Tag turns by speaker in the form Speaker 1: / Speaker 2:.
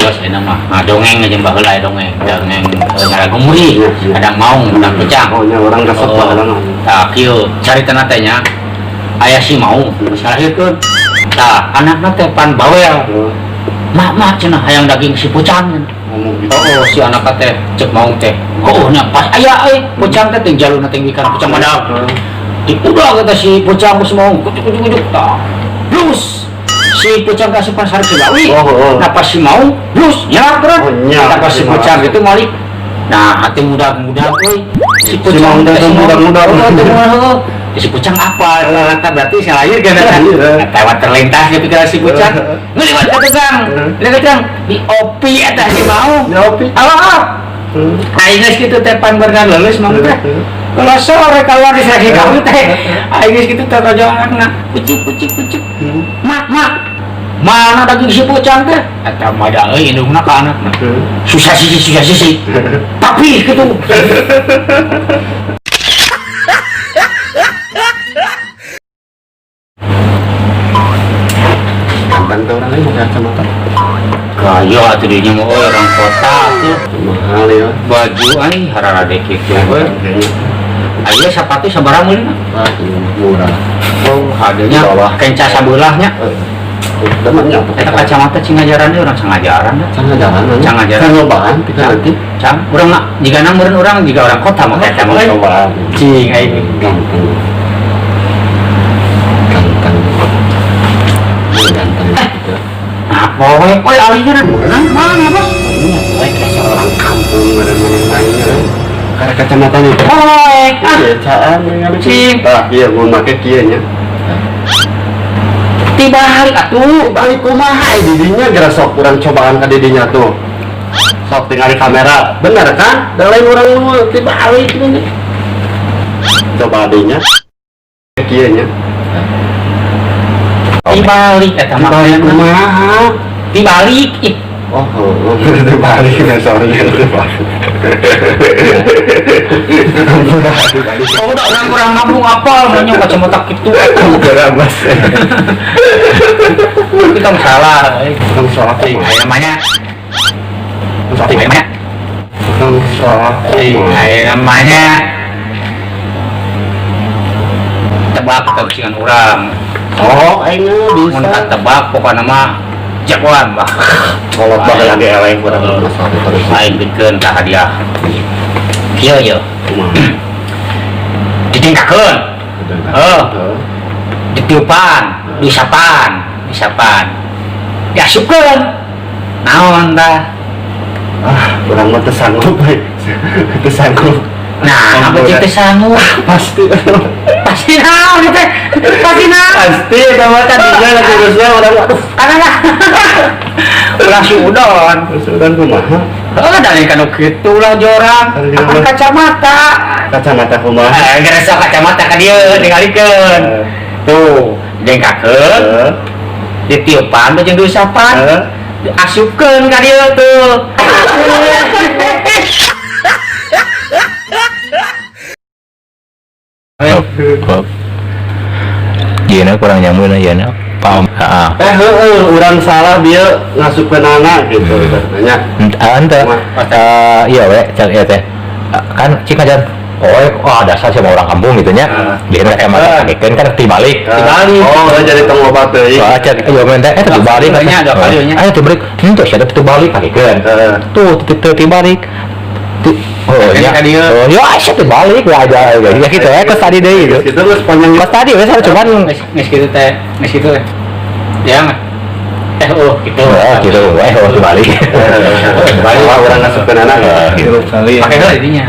Speaker 1: Bos, ini mah ngadongeng aja baheula ya dongeng. Dongeng ngaragumuri, kadang maung, kadang pecah.
Speaker 2: Oh nya urang resep
Speaker 1: Oh,
Speaker 2: baheula mah.
Speaker 1: Tah kieu caritana teh nya. Aya si maung geus ngalahirkeun. Tah, anakna teh pan bawel. Mak, mak cenah hayang daging si pocang.
Speaker 2: Ngomong gitu.
Speaker 1: Oh, si anak teh cek maung teh. Oh, nya pas aya euy, pocang teh teh jalurna teh kana pocang badag. Di udah kata si pocang ku si maung, kucuk kucuk kucuk tah. Blus. Si pocang kasupan sari si.
Speaker 2: Oh.
Speaker 1: Nah, pas si maung, blus, nyerap terus.
Speaker 2: Oh, nyerap.
Speaker 1: Nah, pas si pocang itu malik. Nah, hati muda-muda euy. Si
Speaker 2: Si maung teh
Speaker 1: si
Speaker 2: muda-muda.
Speaker 1: Oh, teh muda. Si pocang apa? Rata berarti si lahir kan eta.
Speaker 2: Iya.
Speaker 1: Nah, lewat terlintas di pikiran si pocang. Ngeliwat ke tukang. Lihat ke tukang, di opi eta si maung.
Speaker 2: Di opi.
Speaker 1: Halo. Aing geus kitu teh pan berenang leuleus maung teh. Kalau sore keluar di seragi kamu teh, aing geus kitu teh rojo anakna, kucuk kucuk kucuk. Mak, mak. Mana daging si pocang teh? Eta mah da euy indungna ka anakna. Susah sisi, susah sisi. Tapi gitu.
Speaker 2: Ganteng tuh orangnya pakai kacamata.
Speaker 1: Gaya atuh dinya mah euy orang kota tuh.
Speaker 2: Mahal ya.
Speaker 1: Baju aing hararade kitu we. Aya sepatu sabaraha meulina?
Speaker 2: Ah, iya, murah.
Speaker 1: Oh, hadenya
Speaker 2: Bawah.
Speaker 1: Kenca sabeulahnya.
Speaker 2: Udah mah nya
Speaker 1: Eta kacamata cing ngajaran deui urang sangajaran dah.
Speaker 2: Sangajaran.
Speaker 1: Sangajaran.
Speaker 2: Sangobaan pika nanti.
Speaker 1: Cang, urang mah jigana meureun urang jiga orang kota mah kacamata.
Speaker 2: Cobaan.
Speaker 1: Cing aing.
Speaker 2: Ganteng. Ganteng. Ganteng gitu.
Speaker 1: Nah, poe, oi alihnya beunang mana, Bos?
Speaker 2: Iya, poe kayak orang kampung ada mana-mana. Karena kacamatanya.
Speaker 1: Poe, ah.
Speaker 2: Iya, caan yang
Speaker 1: Cing.
Speaker 2: Tah, iya mau make kieu nya.
Speaker 1: Tibalik atuh.
Speaker 2: Balik kumaha didinya geura sok urang cobaan ka didinya tuh. Sok tinggal di kamera. Bener kan? Da lain urang nu tibalik ini. Coba adinya. Kieu nya.
Speaker 1: Tibalik eta mah.
Speaker 2: Tibalik kumaha?
Speaker 1: Tibalik ih.
Speaker 2: Oh, dibalik, sorry, dibalik.
Speaker 1: Oh, udah orang kurang ngabung apa, maunya kacamata gitu.
Speaker 2: Berabas.
Speaker 1: Kita salah.
Speaker 2: Tukang sholat,
Speaker 1: Ayo namanya. Namanya.
Speaker 2: Tukang sholat.
Speaker 1: Ayo namanya. Tebak kebisingan orang.
Speaker 2: Oh, aing
Speaker 1: Mun
Speaker 2: bisa.
Speaker 1: tebak pokoknya mah jagoan bah.
Speaker 2: Kalau bakal lagi eleh kurang masalah terus.
Speaker 1: Aing bikeun ka hadiah. Kieu ye. Ditingkakeun. Oh. Ditiupan, disapan, disapan. Diasupkeun. Naon tah?
Speaker 2: Ah, urang mah teu sanggup. Teu sanggup.
Speaker 1: Nah, apa cek teu sanggup?
Speaker 2: Pasti.
Speaker 1: Pasti naon teh? Pasti naon?
Speaker 2: Pasti eta mah kan juga lagi terusnya urang aduh.
Speaker 1: Karena lah. Ulah si udon.
Speaker 2: Terus urang kumaha?
Speaker 1: Oh, dari kanu kitu lah jorang. Apa kacamata?
Speaker 2: Kacamata kumaha?
Speaker 1: Eh, geus kacamata ka dieu ningalikeun. Tuh, dengkakeun, ditiupan jeung diusapan, diasupkeun ka dieu tuh.
Speaker 3: Yeuna kurang nyamun yeuna. Paham. Heeh.
Speaker 2: Heeh, urang salah dia ngasupkeun anak gitu katanya.
Speaker 3: Ente. Iya we, cek ieu teh. Kan cik aja. Oh, dasar sama orang kampung gitu nya. Dia kacamata kakeun kan tibalik.
Speaker 1: Tibalik.
Speaker 2: Oh, jadi tong loba teuing.
Speaker 3: Soalnya cek ieu mah teh eta tibalik.
Speaker 1: Nya dua kali nya.
Speaker 3: Ayo tibalik. Henteu sia tibalik kakeun. Tuh tibalik. Oh ya. Oh ya, sia tibalik lah aja. Ya gitu ya, kos tadi deui gitu.
Speaker 2: Gitu geus panjang.
Speaker 3: Kos tadi we cuman
Speaker 1: geus kitu teh, geus kitu teh. Ya nggak? Oh gitu.
Speaker 3: Oh gitu, oh tibalik.
Speaker 2: Balik urang ngasupkeun anak.
Speaker 3: Gitu.
Speaker 1: Pakai heula dinya.